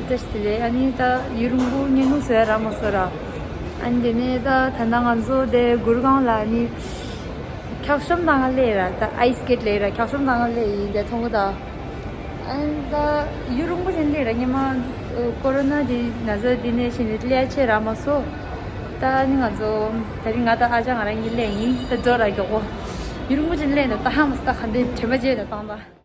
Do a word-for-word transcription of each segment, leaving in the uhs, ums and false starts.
ཟེར་ཟེར་ལེ། ཨ་ནི་ད་ཡུན་རིང་པོ་བརྙན་ཐུང་བཟོ་ཡ་རག་མ་སོང་ར། ཨ་ནི་དེ་ནས་ད་ད་ལྟ་ང་ཚོ་དེ་གུར་ཁང་ལ་ཨ་ནི་འཁྱག་ཤོམ་བཏང་ག་སླེབས་ར། ད་ཨའི་སི་སྐེཊ་ལབ་ར། འཁྱག་ཤོམ་བཏང་ག་སླེབས་ཡིན། དེ་མཐོང་གི་ད། ཨ་ནི་ད་ཡུན་རིང་པོ་ཞིག་སླེབས་ར། སྔོན་མ་ཀོ་རོ་ན་དེ་ན་ཚ་དེ་ནས་བྱས་ནས་སླེབས་ཡ་ཆེ་རག་མ་སོང་། ད་ཨ་ནི་ང་ཚོ་དེ་རིང་ང་དང་ཨ་ཅག་ང་རང་གཉིས་སླེབས་ཡིན། ད་འགྲོ་ར་མགྱོགས་པོ། ཡུན་རིང་པོ་ཞིག་སླེབས་འདུག་ད་ཧ་མ་སི་ད་ག་འདྲ་དྲན་པ་བརྗེད་ད་བཏང་ད།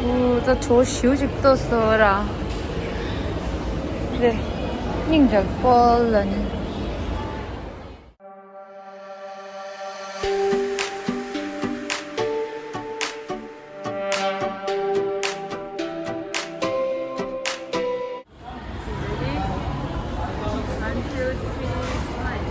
ཨོ་ད་གྲོ་ཞིའུ་ཅིག་ལྟོས་སོ་ར། རེད། སྙིང་རྗེ་པོ་ལ་ནི། Ready? One, two, three, smile.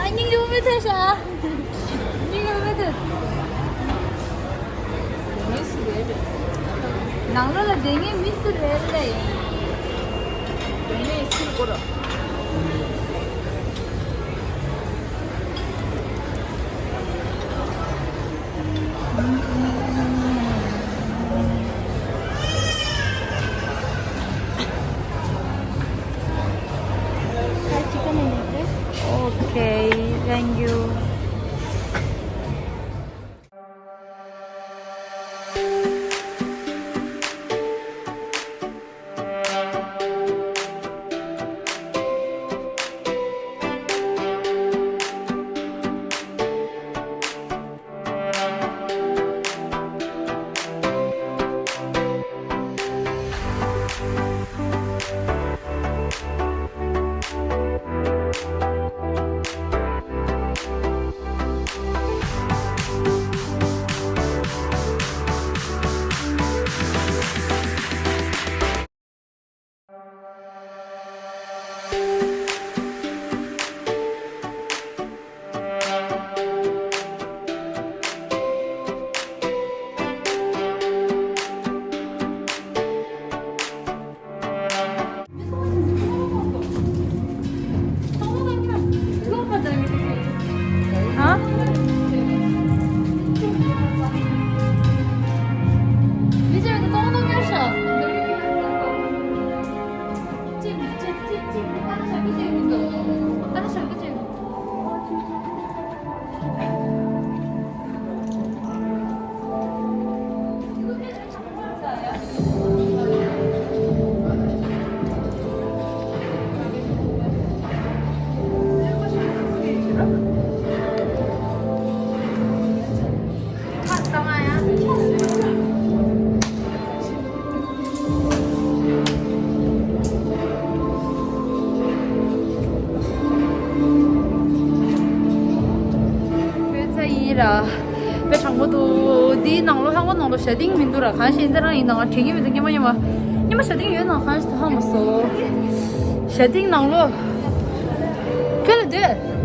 ཨ། སྙིང་རྗེ་མོ་མེད་ཐལ་ཤག་སྙིང་རྗེ་མོ་མེད་ཐལ། མི་སུ་རེད་རེད། ནང་ལོགས་ལ་བསྡད་མཁན་མི་སུ་རེད་རེད། བསྡད་མཁན་སུ་དགོས་ར། Okay, thank you. ཁྱོད་ཚ་ཡིན་ར། དཔེ་དྲང་པོ་འདུག་འདིའི་ནང་ལོགས་ལྷག་པ་ནང་ལོགས་ཞ་ཏིང་མི་འདུག་ར། གང་ཞིག་འདི་རང་ཡིན་ནའང་དྲན་གྱི་མི་འདུག་སྔོན་མ་སྔོན་མ། ཞྭ་ཏིང་ཡོད་ནང་གང་ཞིག་ཧ་མ་སོ། ཞྭ་ཏིང་ནང་ལོ། ཁྱོད་ལ་སྡོད།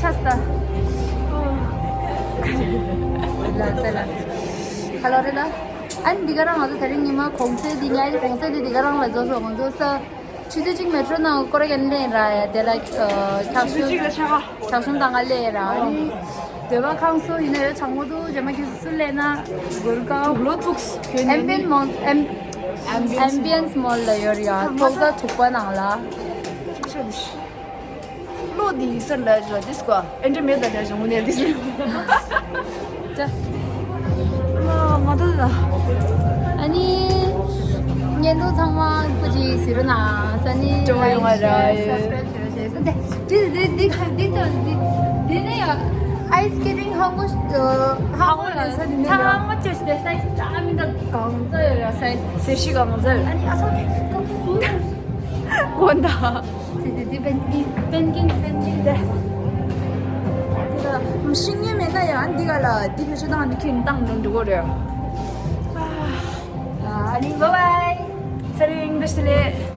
ཆས་ད། ལ་ད་ལ། ཁ་ལོ་རེ་ལ། ཨན་འདི་ག་རང་ང་ཚོ་དེ་རིང་ཉི་མ་གུང་སེང་འདི་ཉལ་གུང་སེང་འདི་འདི་ག་རང་ལ་བཟོ་བཟོ་ང་ཚོ་ས། ཆུ་ཚོད་གཅིག་མེ་ཊོ་ནང་སྐོར་ར་གན་ལེན་ར་ཡ་དེ་ལ་ཆུ་ཚོད་གཅིག་ལ་ཆ་ག་ཆ་གསུམ་དང་ང་ལེན་ར་ཨ་ནི། སྡོད་པ་ཁང་སོ་ཡིན་ན་ཡོད་ཚང་མོ་འདུག་རྗེས་མ་ཁྱེད་ཚོ་སུ་ལེན་ན་གུར་ཀའོ། ལོ་ཐུགས་ཨེམ་བི་ཡན་སི་མོལ་ཨེམ་ཨེམ་བི་ཡན་སི་མོལ་ལ་ཡོད་ར་ཡ་ཐོག་ས་དྲུག་པ་ནང་ལ། ལོ་འདི་ཡིན་ས་ལ་ཇོ་ཏིས་ཀོ་ཨེ་འདྲ་མེད་ད་ལ་ཇོ་མོ་ནས་འདི་ཟེར། ད། ཨ་མ་མ་ད་ད། ཨ་ནི། བརྙན་ཐུང་ཚང་མ་སྐུ་མཁྱེན་ཟེར་རོ་ན་ས་ནི་སྤྲོ་བོ་ཡོང་བ་ར་ཡོད། འདི་འདི་འདི་འདི་འདི་འདི་ནས་ཡང་ice skating ཧང་མོ་ཧང་མོ་ལ་ས་འདི་ནས་ཚང་མ་ཅོ་ཞིག་དེ་ས་ཡིག་ཅང་མི་འདུག་གང་ཚ་ཡོད་ར་ས་ཡིག་ཚེ་ཤི་གང་ཚ་ཡོད། ཨ་ནི་ཨ་ཚོ་གང་ཚ་གོ་འདའ། དེ་དེ་དེ་པན་ཀིན་པན་ཀིན་པན་ཀིན་དེ། དེ་ལ་ཤིང་ངེ་མེད་ན་ཡང་འདི་ག་ལ་འདི་བེད་སྤྱོད་བཏང་འདི་ཁྱེད་བཏང་འགྲོ་འགྲོ་གོ་རེད། ཨ་ནི་བ་བའི། ཚེ་རིང་འདི་ཤི་ལེ།